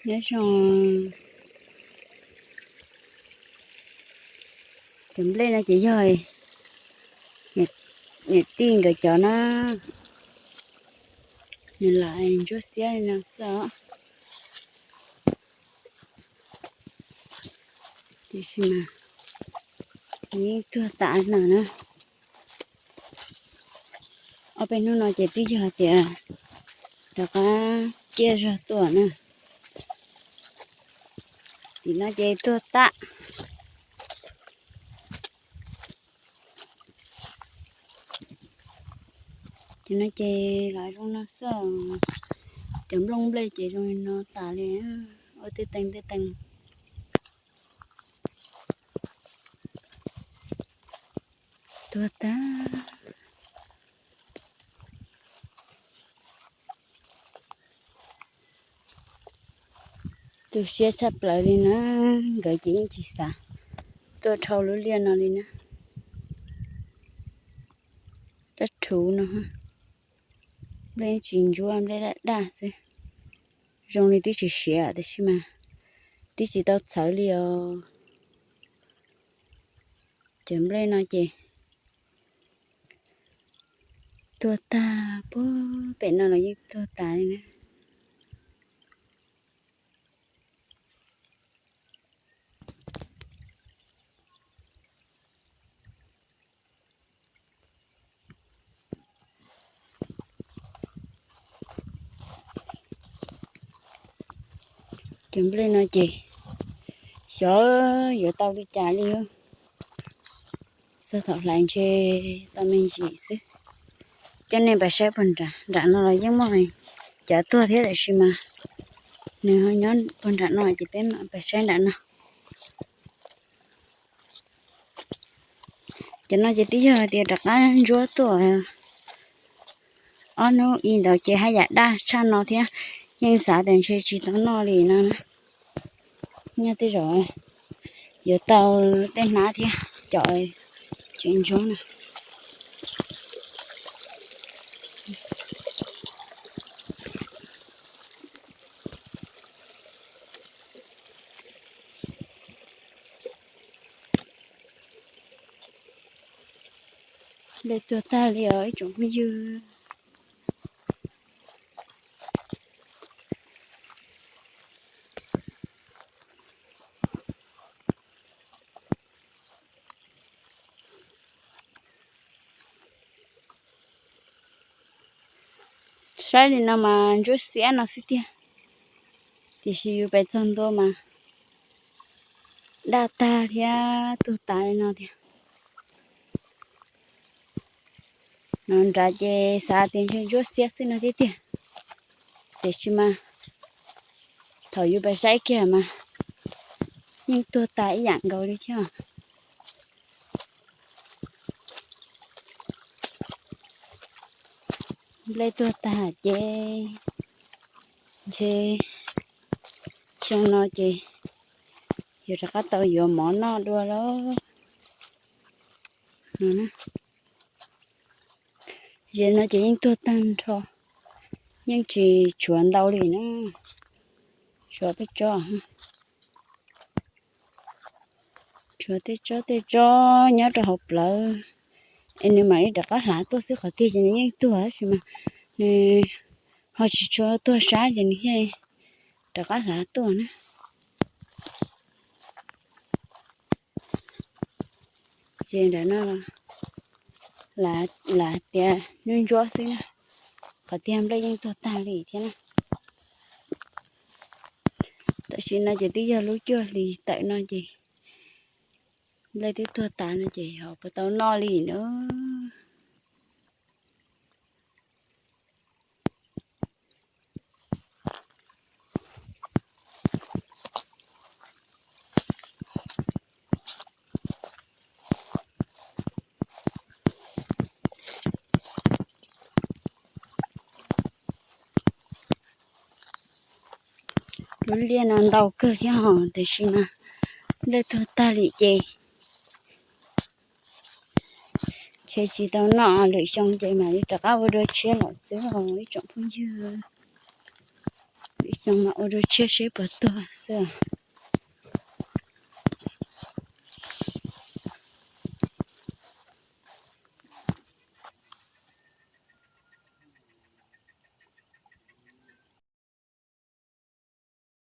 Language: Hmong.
Nyob zoo, cov nplej no ces yog niam tij nkawd cov na, nws lam ntsuab xiab li no xwb os. Tiam sis mas nws yeej tuag tas no na. Ob peb hnub no ces twb yog tias rov qab ciaj zog tuaj na. Tim no ces tuag tas. Ces no ces los zoo no xwb. Cov nplooj nplej ces zoo li no tas li, ua tej teeg tej teeg. Tuag tag. Tu siab tshaj plaws li na, nkawd ces yeej tsis xav tuaj dhau lub liaj no li na. Dab rhuv no, nplej yeej tsis ntsuab, nplej daj daj xwb. Zoo li twb tsis siav tiam sis mas twb tsis tau txhawv li os. Cov nplej no ces tuag tag, puag pem no los yeej tuag tas li na. Cov nplej no ces xyov yuav tau li cas li. Xav thaum hlais ntshe tau me ntsis xwb. Coj nej pais saib puag nram, nram no los yeej muaj cov tuag thiab tiam sis mas nws ho nyob puag nram no ces peb mam pais saib nram no. Cov no ces twb yog tias rov qab ntsuab tuaj ob hnub ib ntawd ces haj yam daj tshaj no thiab, yeej xav tias ntshe tsis tau noj li no na. Nyob tej zaum yuav tau tej hnab thiab cov tseem ntsuab na. Nplej tuag tag li os ib tsoom phooj ywg. Saib li no mas ntsuab xiab no xwb tiag, tiam sis yus pais txog ntua mas daj tag thiab tuag tas li no tiag. No nrad ces xav tias ntshe ntsuab xiab xwb no thiab tiag, tiam sis mas thaum yus pais saib kiag mas yeej tuag tas ib yam nkaus li thiab. Nplej tuag tag ces ntshe xyoo no ces yuav rov qab tau yuav mov noj dua lauj. Ze no ces yeej tuag tag nrho, yeej tsis tshuav ntau li na, tshuav peb tsob, tshuav tej tsob tej tsob nyob rau hauv plawv, es nws mam li rov qab hlav tuaj xwb, qhov tiag ces nws yeej tuag tab sis mas nws ho tsis tshua tuag sab ces nws thiaj rov qab hlav tuaj na. Ces ntawm no los lam tias ntsuab ntsuab xwb na, qhov tiag nplej yeej tuag tag li thiab na. Tam sim no ces twb yog lub cuaj hlis tawm no ces nplej twb tuag tas no ces ho puas tau noj li na. Lub liaj no ntau kawg thiab hos, tiam sis mas nplej tuag tag li ces ntshe tsis tau noj, lwm xyoo ces mam li rov qab ua dua tshiab lawm xwb os ib tsoom phooj ywg. Lwm Cov no ua rau tshiab seb puas tuag xwb.